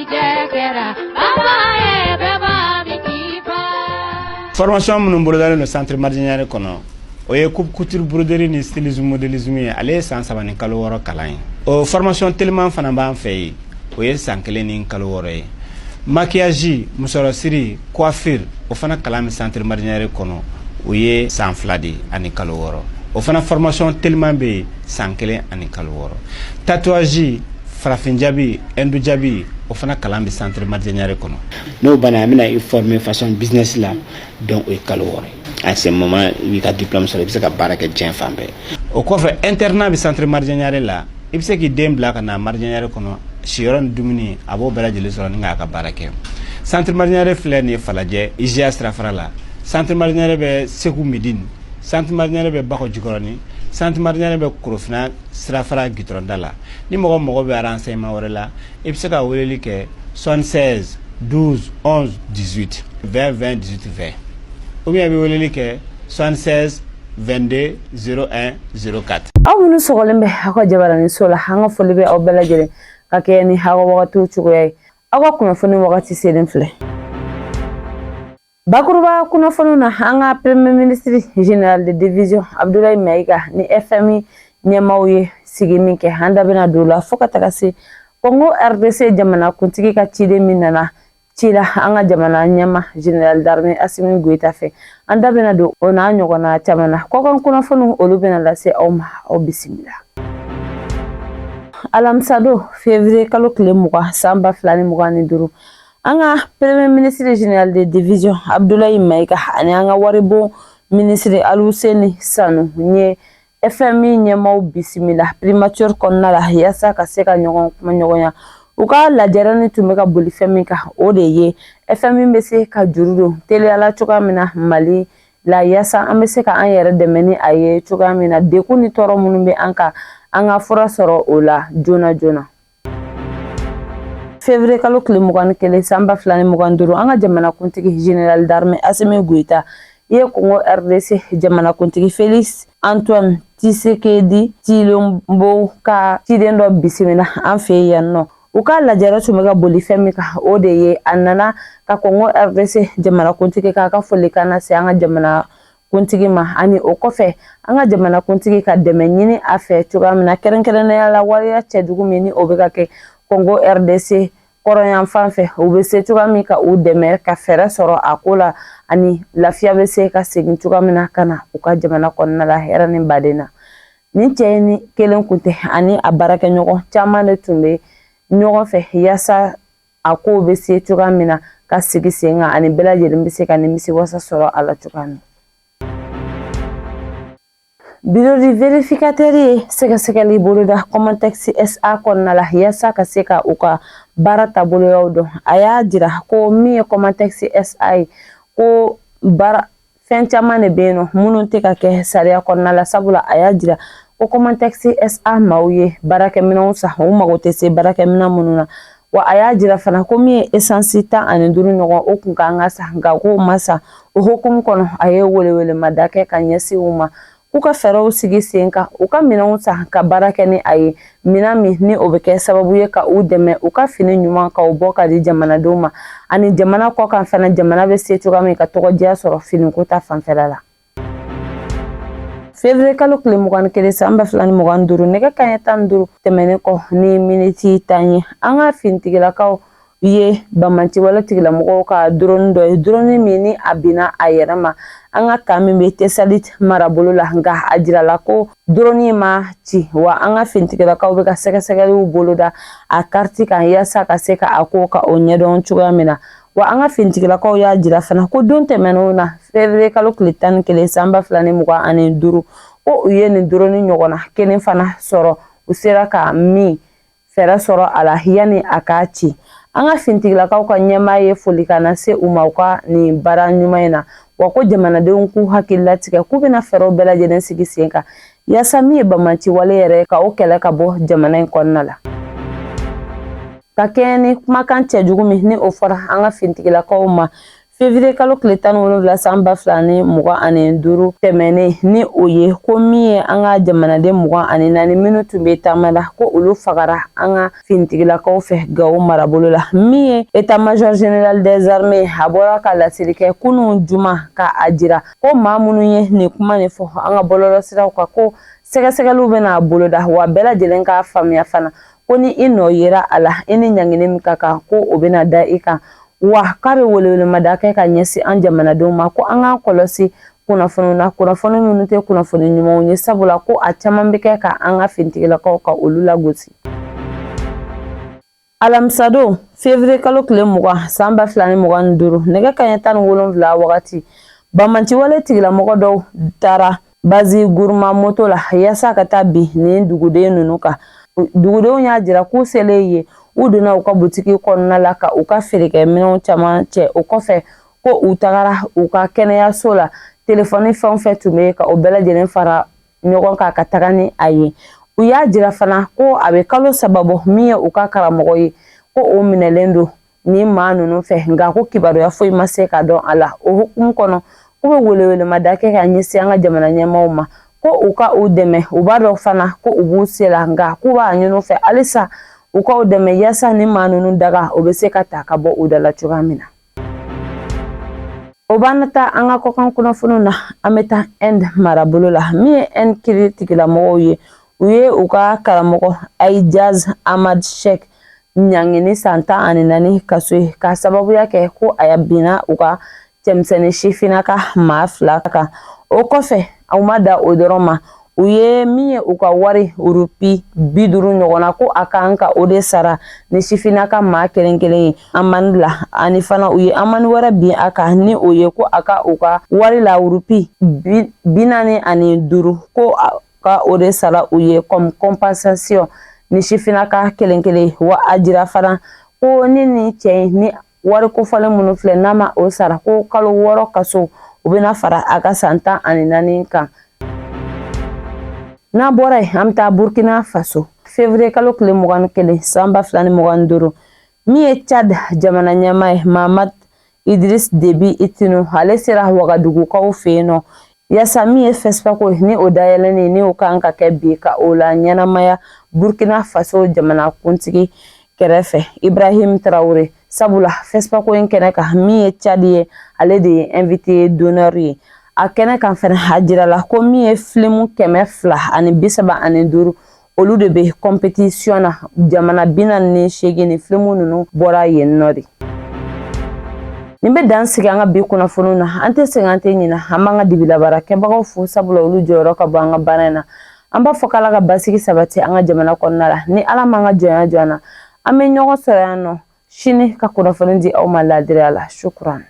Garijɛ kɛra baba ye bɛɛ b'a min k'i fa. Formation minnu bolodalen don centre Madidié Niaré kɔnɔ, o ye coupe couture, broderie ni stylisme, modélisme ye. Ale ye san 3 ni kalo 6 kalan ye. O formation teliman fana b'an fɛ yen, o ye san 1 ni kalo 6 ye. Maquillage, musɔrɔsiri, coiffure, o fana kalan bɛ centre Madidié Niaré kɔnɔ, o ye san 2 de ani kalo 6. O fana formation teliman bɛ yen, san 1 ani kalo 6. Tatouage, farafin jabi, hindu jabi, o fana kalan bɛ centre Madidié Niaré kɔnɔ. N'o banna, an bɛna i former façon business la. Donc o ye kalo 6 ye. À ce moment, i b'i ka diplôme sɔrɔ, i bɛ se ka baara kɛ diɲɛ fan bɛɛ. O kɔfɛ, internat bɛ centre Madidié Niaré la. I bɛ se k'i den bila ka na Madidié Niaré kɔnɔ, siyɔrɔ ni dumuni, a b'o bɛɛ lajɛlen sɔrɔ ni k'a ka baara kɛ. Centre Madidié Niaré filɛ nin ye Falajɛ, IGA sirafara la. Centre Madidié Niaré bɛ Segu Midine, centre Madidié Niaré bɛ Bakɔ Jikɔrɔni, centre Madidié Niaré bɛ Korofina sirafara gitɔrɔnda la. Ni mɔgɔ mago bɛ renseignement wɛrɛ la, i bɛ se ka weleli kɛ 76 12 11 18 20 20 18 20, ou bien i bɛ weleli kɛ 76 22 01 04. Aw minnu sɔgɔlen bɛ aw ka jabaraninso la, an ka foli bɛ aw bɛɛ lajɛlen ka kɛ ni aw ka wagatiw cogoya ye. Aw ka kunnafoni wagati selen filɛ. Bakuruba kunnafoniw na, an ka premier ministre, général de division Abdoulaye Maïga ni FMI ɲɛmaaw ye sigi min kɛ, an da bɛna don o la, fo ka taga se Congo RDC jamana kuntigi ka ciden min nana ci la an ka jamana ɲɛma, général d'armée Assimi Goïta fɛ, an da bɛna don o n'a ɲɔgɔnna caman na. Kɔkan kunnafoniw, olu bɛna lase aw ma. Aw bisimila. Alamisadon, février kalo tile 20, san 2025, an ka premier ministre, général de division Abdoulaye Maïga ani an ka waribon ministre Aluseni Sanu ye FMI ɲɛmaaw bisimila primature kɔnɔna la, yaasa ka se ka ɲɔgɔn kuma ɲɔgɔnya. U ka lajɛrɛ ni tun bɛ ka boli fɛn min kan, o de ye FMI bɛ se ka juru don teliyala cogoya min na Mali la, yaasa an bɛ se ka an yɛrɛ dɛmɛ ni a ye cogoya min na, dekun ni tɔɔrɔ minnu bɛ an kan, an ka fura sɔrɔ o la joona joona. Février kalo tile 21, san 2025, an ka jamanakuntigi, général d'armée Assimi Goïta ye Congo RDC jamanakuntigi Félix Antoine Tshisekedi Tshilombo ka ciden dɔ bisimila an fɛ yen nɔ. U ka lajɛrɛ tun bɛ ka boli fɛn min kan, o de ye a nana ka Congo RDC jamanakuntigi k'a ka folikan lase an ka jamana kuntigi ma, ani o kɔfɛ an ka jamanakuntigi ka dɛmɛ ɲini a fɛ cogoya min na, kɛrɛnkɛrɛnnenya la waleya cɛjugu min ni o bɛ ka kɛ Congo RDC kɔrɔyan fan fɛ, u bɛ se cogoya min ka u dɛmɛ ka fɛɛrɛ sɔrɔ a ko la, ani lafiya bɛ se ka segin cogoya min na ka na u ka jamana kɔnɔna la hɛrɛ ni baden na. Nin cɛ ni kelen kun tɛ, ani a baarakɛɲɔgɔn caman de tun bɛ ɲɔgɔn fɛ, yaasa a kow bɛ se cogoya min na ka sigi sen kan, ani bɛɛ lajɛlen bɛ se ka nimisi wasa sɔrɔ a la cogoya min. Bureau du vérificateur ye sɛgɛsɛgɛli boloda Comatex SA kɔnɔna la, yaasa ka se ka u ka baara taaboloyaw dɔn. A y'a jira ko min ye Comatex SA ye, ko baara fɛn caman de bɛ yen nɔ minnu tɛ ka kɛ sariya kɔnɔna la, sabula a y'a jira ko Comatex SA maaw ye baarakɛminɛnw san, u mago tɛ se baarakɛminɛn minnu na. Wa a y'a jira fana ko min ye essence 15 ɲɔgɔn, o kun kan ka san, nka k'o ma san. O hukumu kɔnɔ, a ye welewelemada kɛ ka ɲɛsin u ma k'u ka fɛɛrɛw sigi sen kan, u ka minɛnw san ka baara kɛ ni a ye, minɛn min ni o bɛ kɛ sababu ye ka u dɛmɛ u ka fini ɲuman ka u bɔ ka di jamanadenw ma, ani jamana kɔ kan fana, jamana bɛ se cogoya min ka tɔgɔdiya sɔrɔ finiko ta fanfɛla la. Février kalo tile 21, san 2025, nɛgɛ kanɲɛ 15 tɛmɛnen kɔ ni miniti 10 ye, an ka finitigilakaw ye banbaanciwale tigilamɔgɔw ka drone dɔ ye, drone min ni a binna a yɛrɛ ma an ka kan min bɛ Tessalit marabolo la. Nka a jirala ko drone ma ci, wa an ka finitigilakaw bɛ ka sɛgɛsɛgɛliw boloda a kariti kan, yaasa ka se ka a ko ka o ɲɛdɔn cogoya min na. Wa an ka finitigilakaw y'a jira fana ko don tɛmɛnenw na, février kalo tile 11, san 2025, ko u ye nin drone ɲɔgɔnna kelen fana sɔrɔ, u sera ka min fɛɛrɛ sɔrɔ a la yanni a k'a ci. An ka finitigilakaw ka ɲɛmaa ye folikan lase u ma u ka nin baara ɲuman in na, wa ko jamanadenw k'u hakili latigɛ k'u bɛna fɛɛrɛw bɛɛ lajɛlen sigi sen kan, yaasa min ye banbaanci wale yɛrɛ ka o kɛlɛ ka bɔ jamana in kɔnɔna la. Ka kɛɲɛ ni kumakan cɛjugu min ni o fɔra an ka finitigilakaw ma Février kalo tile 17 san 2025 tɛmɛnen, ni o ye ko min ye an ka jamanaden 24 minnu tun bɛ taama la, ko olu fagara an ka finitigilakaw fɛ Gawo marabolo la. Min ye état major général des armées, a bɔra ka laseli kɛ kunun juma ka a jira ko maa minnu ye nin kuma nin fɔ an ka bɔlɔlɔsiraw kan, ko sɛgɛsɛgɛliw bɛna boloda, wa bɛɛ lajɛlen k'a faamuya fana ko ni i nɔ yera a la, i ni ɲangini min ka kan, ko o bɛna da i kan. Wa k'a bɛ welewelemada kɛ ka ɲɛsin an jamanadenw ma ko an k'an kɔlɔsi kunnafoniw na, kunnafoni minnu tɛ kunnafoni ɲumanw ye, sabula ko a caman bɛ kɛ ka an ka finitigilakaw ka olu lagosi. Alamisadon, février kalo tile 20 san 2025, nɛgɛ kaɲɛ 17 wagati, banbaanciwale tigilamɔgɔ dɔw taara bazi guruma moto la yaasa ka taa bin nin duguden ninnu kan. Dugudenw y'a jira k'u selen ye, u donna u ka butiki kɔnɔna la ka u ka feerekɛminɛnw caman cɛ. O kɔfɛ, ko u tagara u ka kɛnɛyaso la, telefɔni fɛn o fɛn tun bɛ ka o bɛɛ lajɛlen fara ɲɔgɔn kan ka taga ni a ye. U y'a jira fana ko a bɛ kalo 3 bɔ, min ye u ka karamɔgɔ ye, ko o minɛlen don ni maa ninnu fɛ, nka ko kibaruya foyi ma se ka dɔn a la. O hukumu kɔnɔ, k'u bɛ welewelemada kɛ ka ɲɛsin an ka jamana ɲɛmaaw ma ko u ka u dɛmɛ. U b'a dɔn fana ko u b'u se la, nka k'u b'a ɲini u fɛ halisa u k'u dɛmɛ yaasa ni maa ninnu daga o bɛ se ka ta ka bɔ u da la cogoya min na. O b'an ta an ka kɔkan kunnafoniw na. An bɛ taa Inde marabolo la. Min ye Inde kiri tigilamɔgɔw ye, u ye u ka karamɔgɔ Aijaz Ahmad Sheikh ɲangi ni san 14 kaso ye, k'a sababuya kɛ ko a binna u ka cɛmisɛnnin sifinnaka maa fila kan. O kɔfɛ, u ma da o dɔrɔn ma, u ye min ye u ka wari urupi 50 ɲɔgɔnna, ko a kan ka o de sara ni sifinnaka maa kelen kelen ye amani la. Ani fana, u ye amani wɛrɛ bin a kan, ni o ye ko a ka u ka wari la urupi 45, ko ka o de sara u ye comme compensation ni sifinnaka kelen kelen. Wa a jira fana ko ni nin cɛ in ni wari kofɔlen minnu filɛ, n'a ma o sara, ko kalo 6 kaso o bɛna fara a ka san 14 kan. N'an bɔra yen, an bɛ taa Burkina Faso. Février kalo tile 21 san 2025, min ye Tchad jamana ɲɛmaa ye, Mahamat Idriss Déby Itno, ale sera Wagadugukaw fɛ yen nɔ yaasa min ye FESPACO ni o dayɛlɛnnen, ni o kan ka kɛ bi, ka o la ɲɛnamaya Burkina Faso jamana kuntigi kɛrɛfɛ, Ibrahim Traoré, sabula FESPACO in kɛnɛ kan, min ye Tchad ye, ale de ye invité d'honneur ye a kɛnɛ kan fɛnɛ. A jirala ko min ye filimu 235, olu de bɛ compétition na, jamana 48 ni filimu ninnu bɔra yen nɔ de. Nin bɛ dan sigi an ka bi kunnafoniw na. An tɛ sɛgɛn, an tɛ ɲina. An b'an ka dibilabara kɛbagaw fo, sabula olu jɔyɔrɔ ka bɔ an ka baara in na. An b'a fɔ k'Ala ka basigi sabati an ka jamana kɔnɔna la. Ni Ala m'an ka jɔnya jɔ an na, an bɛ ɲɔgɔn sɔrɔ yan nɔ sini ka kunnafoni di aw ma laadiriya la. Shukran.